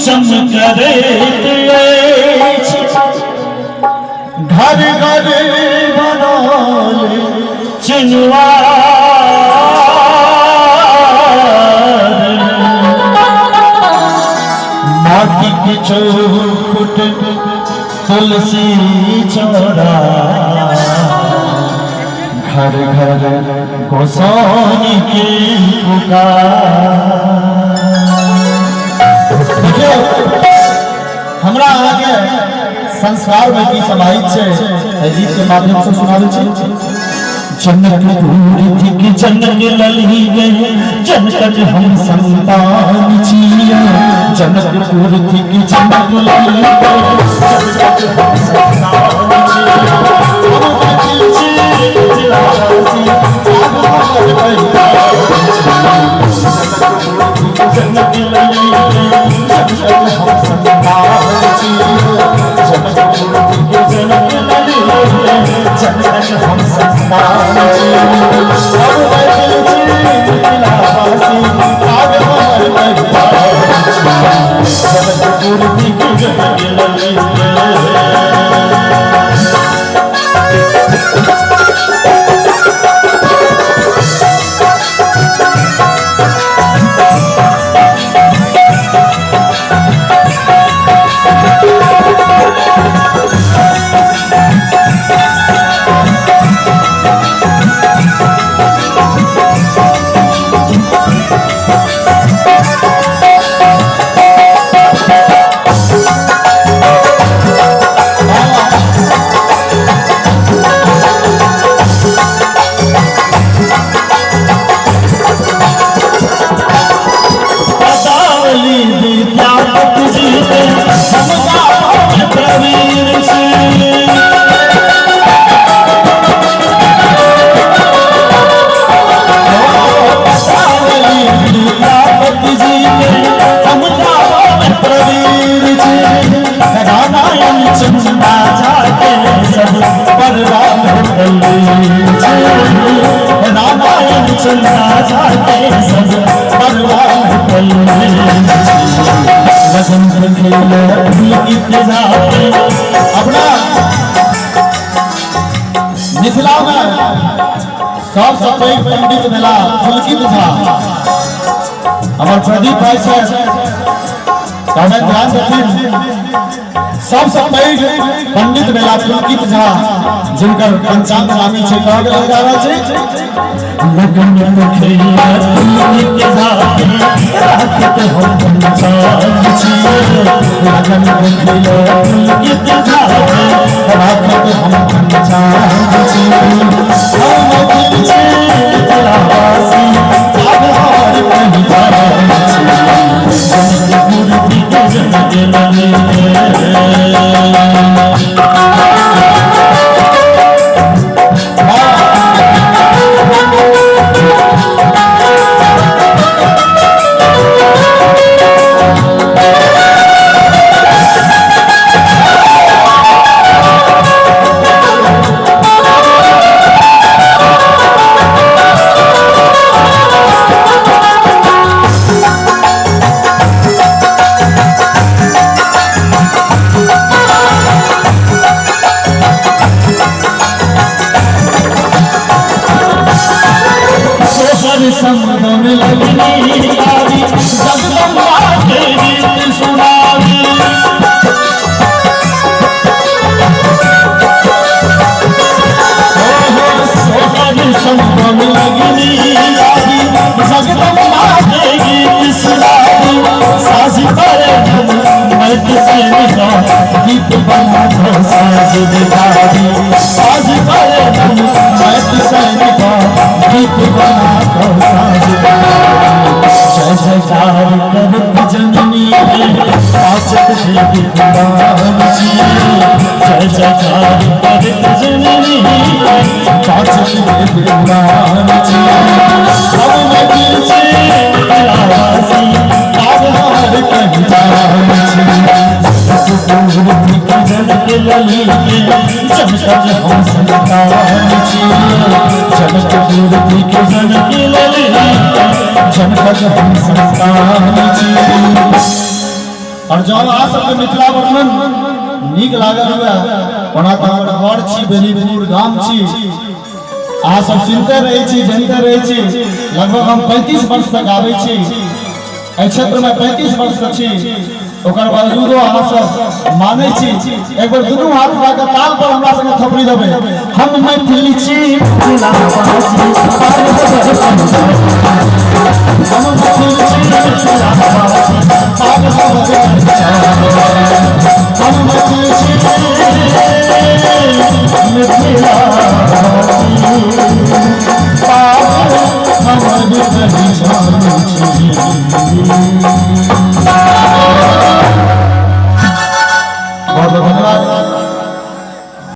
चम करैत अछि घर घर बनल चिनवार माटिक चौखुट तुलसी चौरा घर घर गोसाई के पुकार। देखियौ, हमरा अहाँके संस्कार में की समाहित छै, एहि गीत के माध्यम से सुनाबै छी। जनकपुर थिक जनक लली गए, जनकज हम संतान छी। जनकपुर थिक जनक लली गए, जनकज हम संतान छी। हम मैथिल छी, मिथिलावासी, आब हमर पहिचान छी। जनकपुर थिक जनक लली गए, जनकज हम संतान छी। जनकपुर थिक जनक लली गए, जनकज हम संतान छी। हम मैथिल छी, मिथिलावासी, आब हमर पहिचान छी। जनकपुर थिक जनक लली गए। पदावली विद्यापति जी के हम गावत प्रवीण छी। पदावली विद्यापति जी के हम गावत प्रवीण छी। रामायण चंदा जाके सब परवान कलीन छी। रामायण चंदा जाके सब परवान कलीन छी। लगन खेल गीत जाके। अपना मिथिला में सबसँ पैघ पंडित भेला पुलकित झा। हमर प्रदीप भाई छथि, कहबै ध्यान देथिन। सबसँ पैघ पंडित भेला पुलकित झा, जिनकर पंचांग नामी छै। कहऽ के लेल जा रहल छी। लगन खेल पुलकित झा राखत हम पंचांग छी। लगन खेल पुलकित झा राखत हम पंचांग छी। हम मैथिल छी, मिथिलावासी, आब हमर पहिचान छी। जनकपुर थिक जनक लली। सोहर समदन लगनी गावी, जगदम्बा के गीत सुनावी। सोहर समदन लगनी गावी, जगदम्बा के गीत सुनावी। साज पर मत से गीत बना दो साज गावी। साज पर मत से गीत बना दो साज गावी। जय जयकार करत जननी वाचक देवी पुराण जी। जय जयकार करत जननी वाचक देवी पुराण जी। हम मैथिल छी, मिथिलावासी, आब हमर पहिचान छी। जनकपुर थिक जनक लली के, जनकज हम संतान छी। जनकपुर थिक जनक लली के, जनकज हम संतान छी। और जब अहाँ सबके मिथिला वर्णन नीक लागल हुए, ओना तऽ हमर घर छी बेनीपुर गाम छी, अहाँ सब सुनते रहै छी, जानते रहै छी। लगभग हम 35 वर्ष तक आबै छी एहि क्षेत्रमे, 35 वर्ष से छी, ओकर बावजूदो अहाँ सब मानै छी। एक बेर दुनू हाथ उठा कऽ ताल पर हमरा संगे थपड़ी देबै। हम मैथिली छी, मिथिलावासी, हम मैथिली छी, मिथिलावासी, पाग हम मैथिली छी, मिथिला।